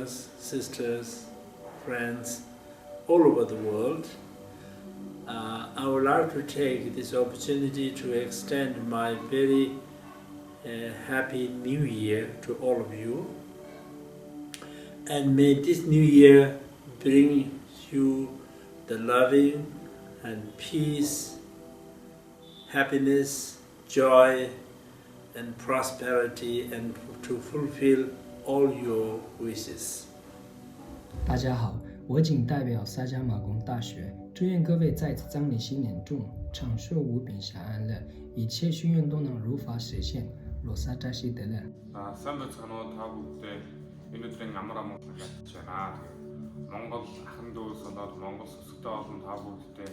brothers, sisters, friends all over the world. I would like to take this opportunity to extend my very happy New Year to all of you. And may this New Year bring you the loving and peace, happiness, joy, and prosperity, and to fulfill all your wishes. 大家好，我谨代表萨迦马贡大学，祝愿各位在此张年新年中长寿无病下安乐，一切心愿都能如法实现。罗萨扎西德勒。сайн байцгаана уу та бүдтэй энэ өдрийн амар амгалан хэлж байна. Монгол ахын дүүс болоод Монгол сүсгтэй олон та бүдтэй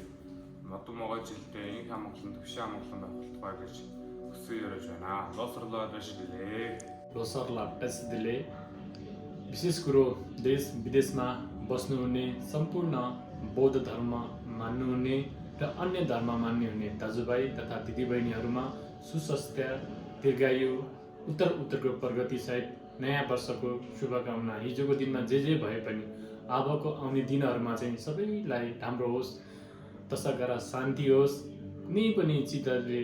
модон могой жилдээ инх амгалан төвшин амгалан байх болтугай гэж хүсэн ярьж байна. Лосрлоо дэшдэлээ. लोसरलाई touch दिले विशेष कुरो देश विदेशमा बस्नुहुने सम्पूर्ण बौद्ध धर्म मान्नुहुने र अन्य धर्म मान्नुहुने दाजुभाइ तथा दिदीबहिनीहरूमा सुस्वास्थ्य दीर्घायु उत्तरको प्रगतिसहित नयाँ वर्षको शुभकामना. हिजोको दिनमा जे भए पनि अबको आउने दिनहरूमा चाहिँ सबैलाई राम्रो होस्, तसगरा शान्ति होस्, कुनै पनि चित्तले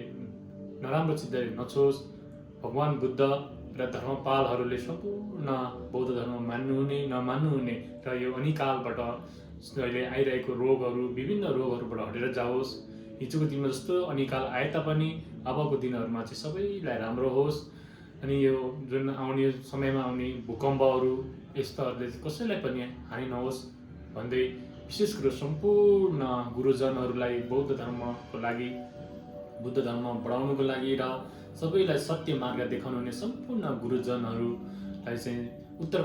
नराम्रो चित्तले नछोस्. भगवान बुद्ध र धर्मपालहरूले सम्पूर्ण बौद्ध धर्म मान्नुहुने नमान्नुहुने र यो अनिकालबाट अहिले आइरहेको रोगहरू विभिन्न रोगहरूबाट हटेर जाओस्. हिजोको दिनमा जस्तो अनिकाल आए तापनि अबको दिनहरूमा चाहिँ सबैलाई राम्रो होस्. अनि यो जुन आउने समयमा आउने भूकम्पहरू यस्ताहरूले कसैलाई पनि हानि नहोस् भन्दै विशेष गरी सम्पूर्ण गुरुजनहरूलाई बौद्ध धर्मको लागि, बुद्ध धर्म बढाउनुको लागि र सबैलाई सत्य मार्ग देखाउनुहुने सम्पूर्ण गुरुजनहरूलाई चाहिँ उत्तर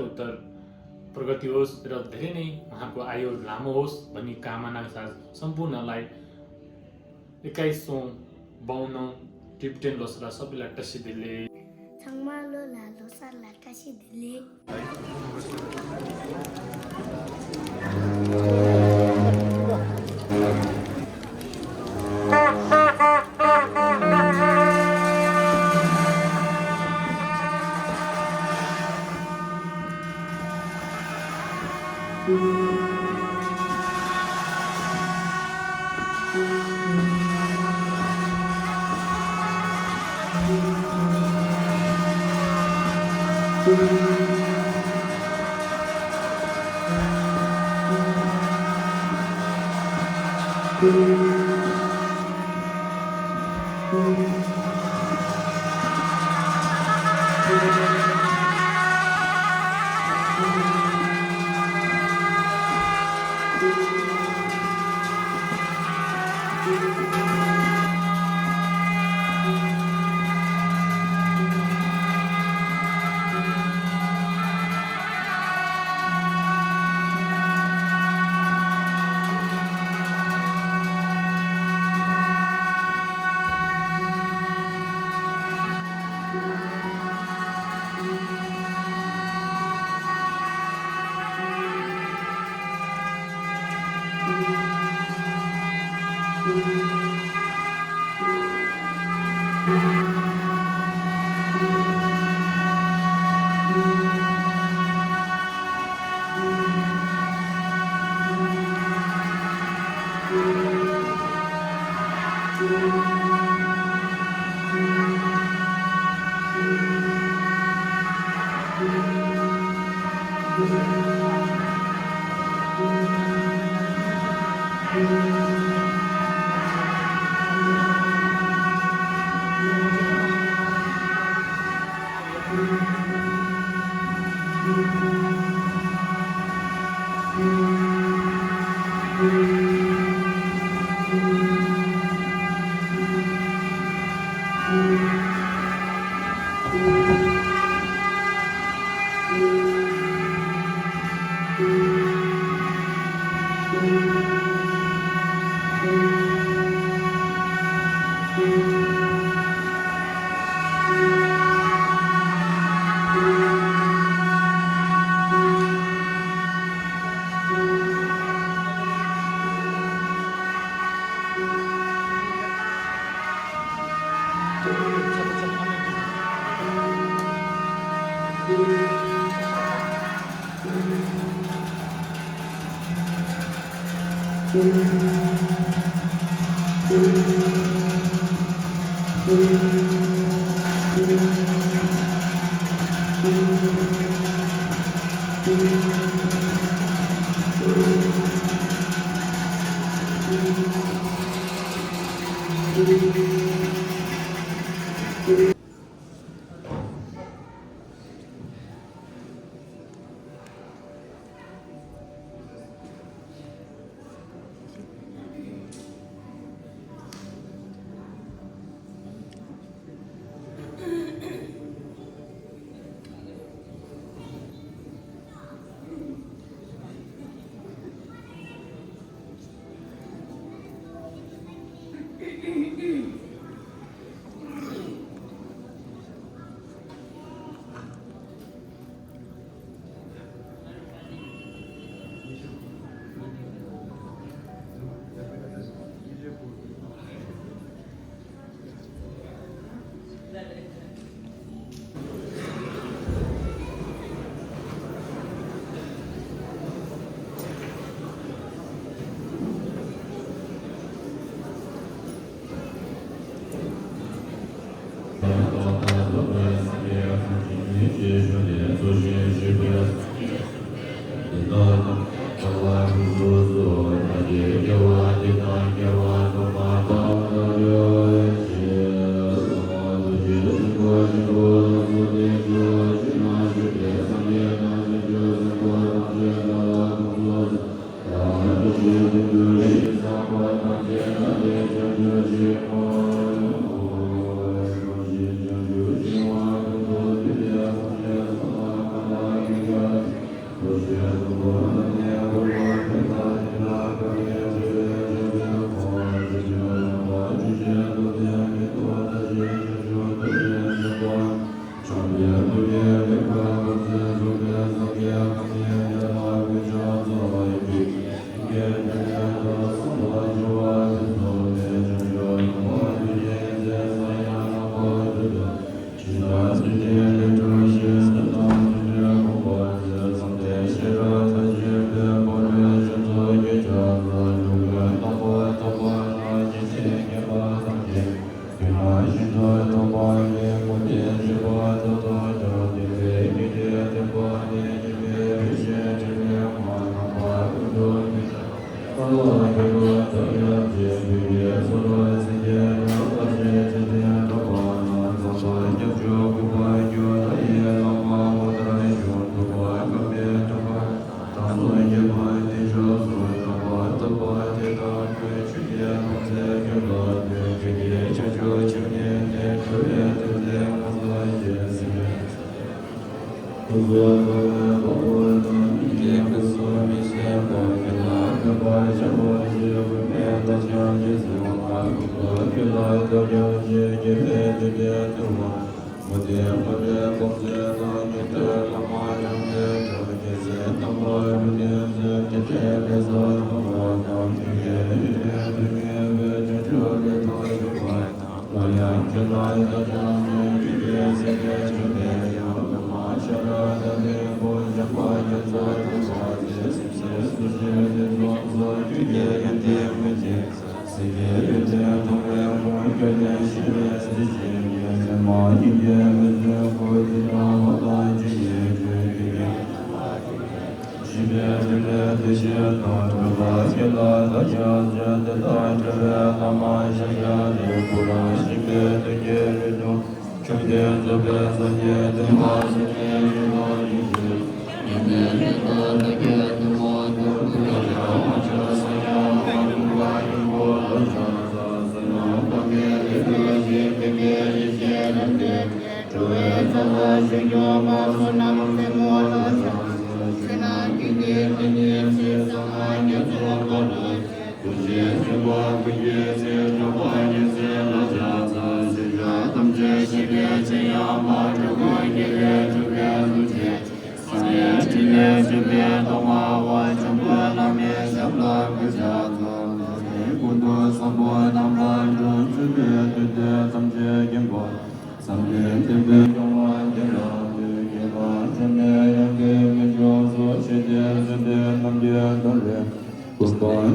प्रगति होस् र धेरै नै उहाँको आयु लामो होस् भन्ने कामना साथ सम्पूर्णलाई 21औं 52औं टिबेटन लोसरा सबैलाई टसिदिले. 정말로 로살라 타시들리.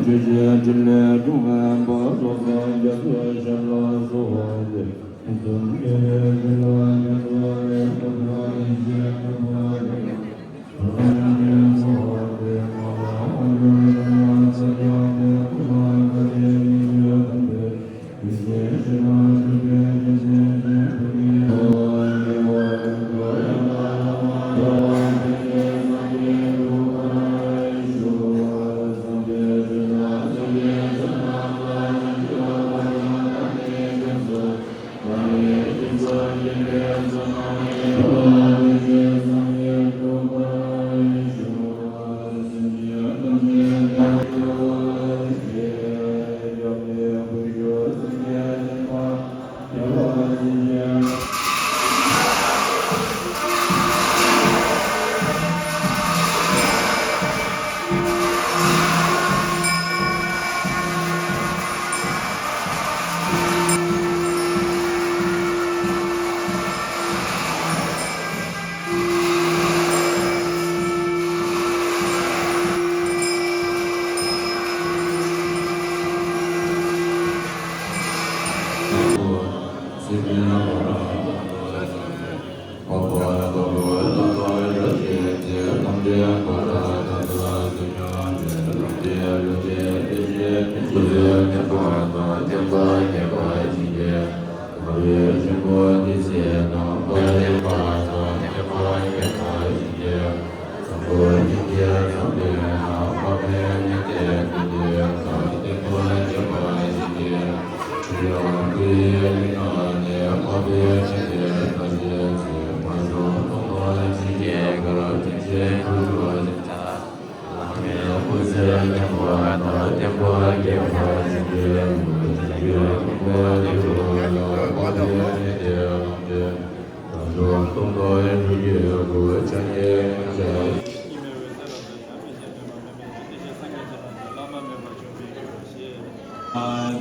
Good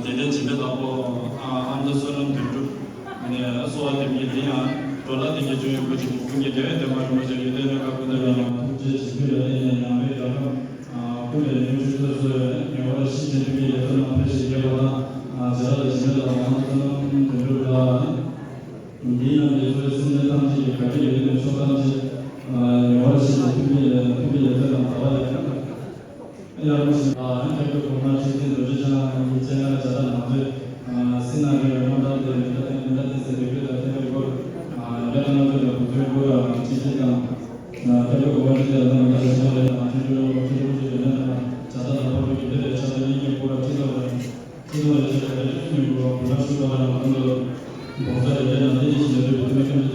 Jadi jika tahu anda seorang tentu, ini soal demikian, kalau tidak jujur berjumpa punya dia, demar macam itu, nak aku dah jadi sebenarnya yang ada punya yang sudah yang orang sih jadi dia tu nak pergi dia pada jalan sebenarnya orang tentu dah ini yang dia sebenarnya tanti kaki dia soal tanti yang orang sih jadi dia tu nak tahu yang itu komunikasi itu juga bicara jalan nanti sinar modal itu sedikit ada juga jalan itu juga cincin tapi komunikasi jalan itu semua itu jalan apa itu jalan ini pura itu juga dalam untuk bahasa jalan ini jadi betul-betul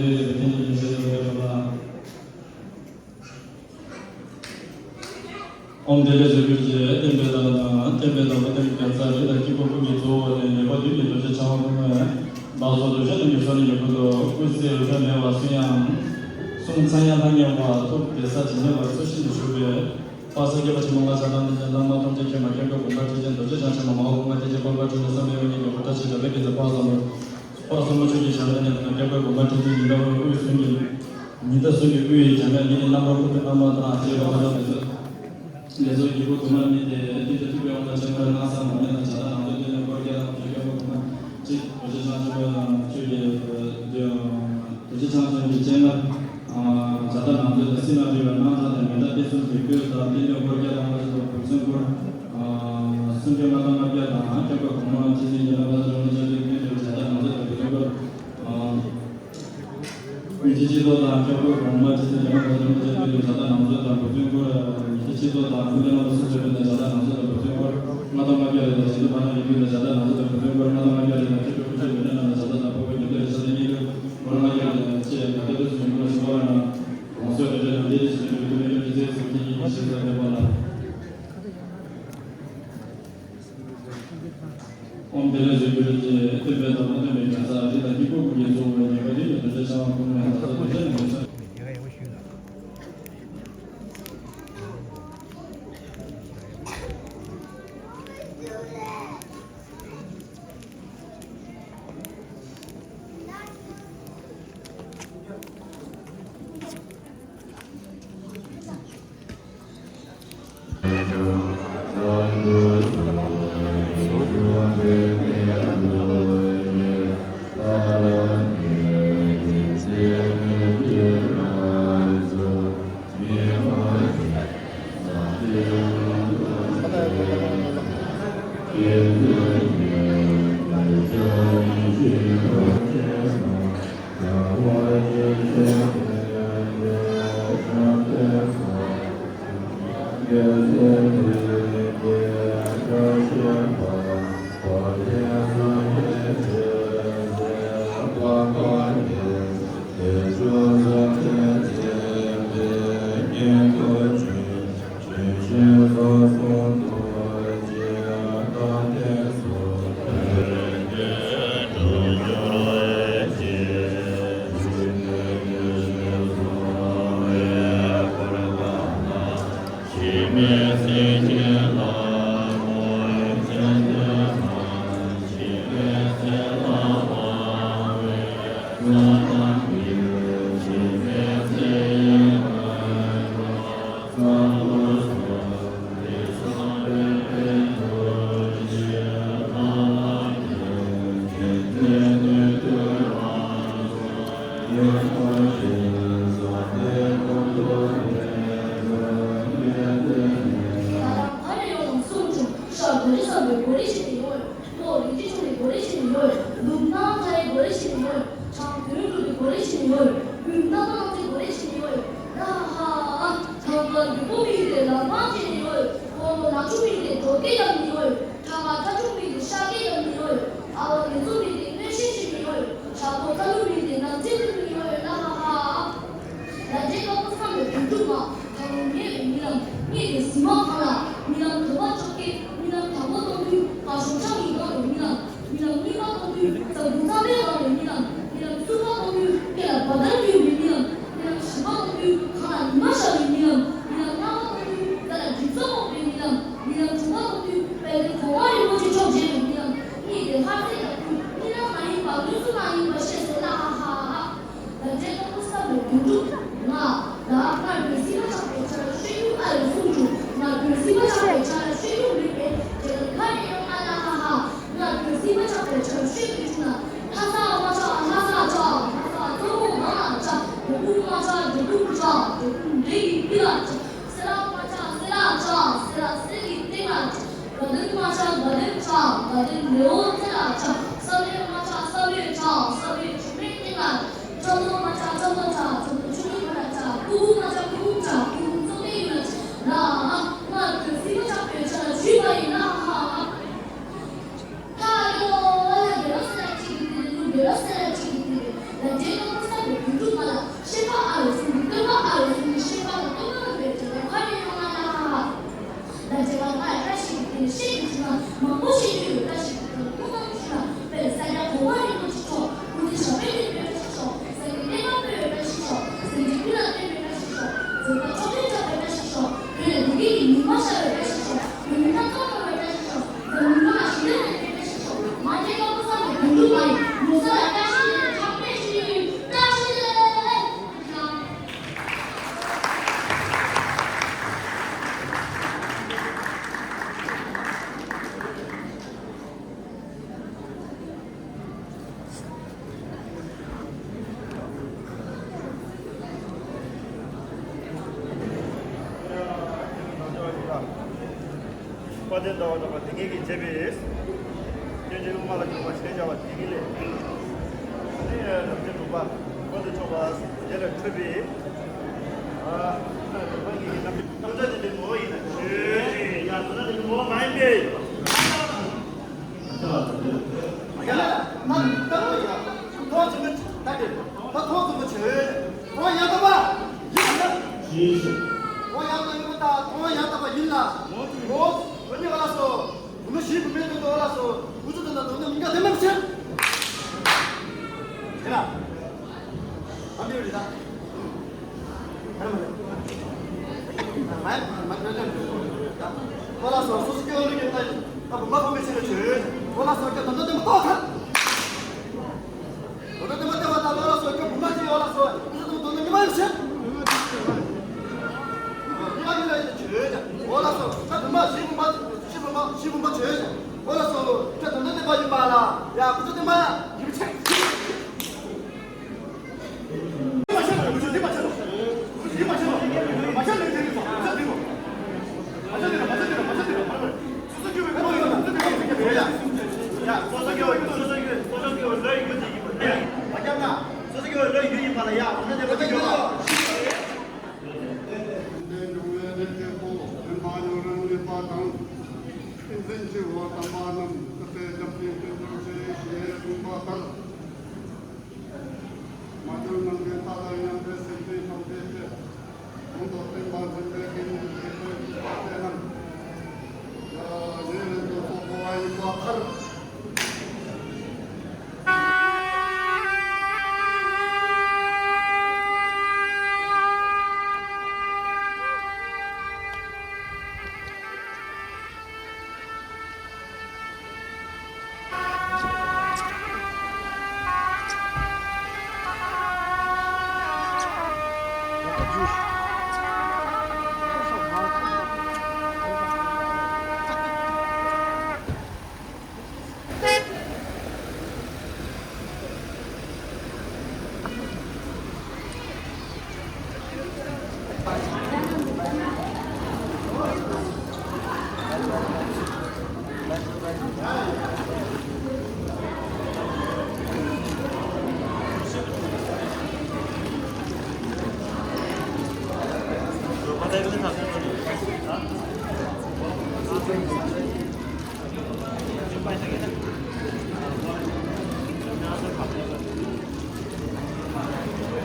Om dele zebirje tembeda betel kansa da kipo kungi zo ne ba di do je chawa ne ba zo do je ne so ne ko do ku se ro ne wa su yang sung san ya dang ya wa to de sa ji ne wa so shi shu be pa sa ge ba chi mo ga sa dan de dan ma tong je ke ma ke ko ba ji do je cha cha ma ma ma je ko ba ji sa me ni ko ta chi da be ke pa sa mo chi ji cha ne ke ko ba ji ni da ko su ni da su ni ku yi ja ne ni na ma ko na ma ta je ba da les autres qui vont commander des trucs en fait c'est pas là ça on est dans ça on est dans quoi qu'il y a qui va comment tu les gens tu les de gens qui tiennent ça dans le cinéma de la main dans la personne qui peut dans le quoi qu'il y a dans la production pour ce que maintenant on a bien dans quelque comment tu dis dans la zone de ça dans le Ichido da kyoko kuma chite jama da jama da jama da namzo da bujungo ichido da kulena da suje da jada namzo da bujungo nada magya da suje bana ibi da jada namzo da bujungo nada magya da kito kito da na jada da pogo da jada ni do nada magya da che da da suje ko sora na onso da da de suje da da de suje ki suje da bana Om dele zebirje tebe da bana me kaza da kipo ku yezo ne ga de da jama ko ne da da de Yeah.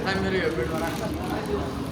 Time मेरो यो बेडमा राख्छ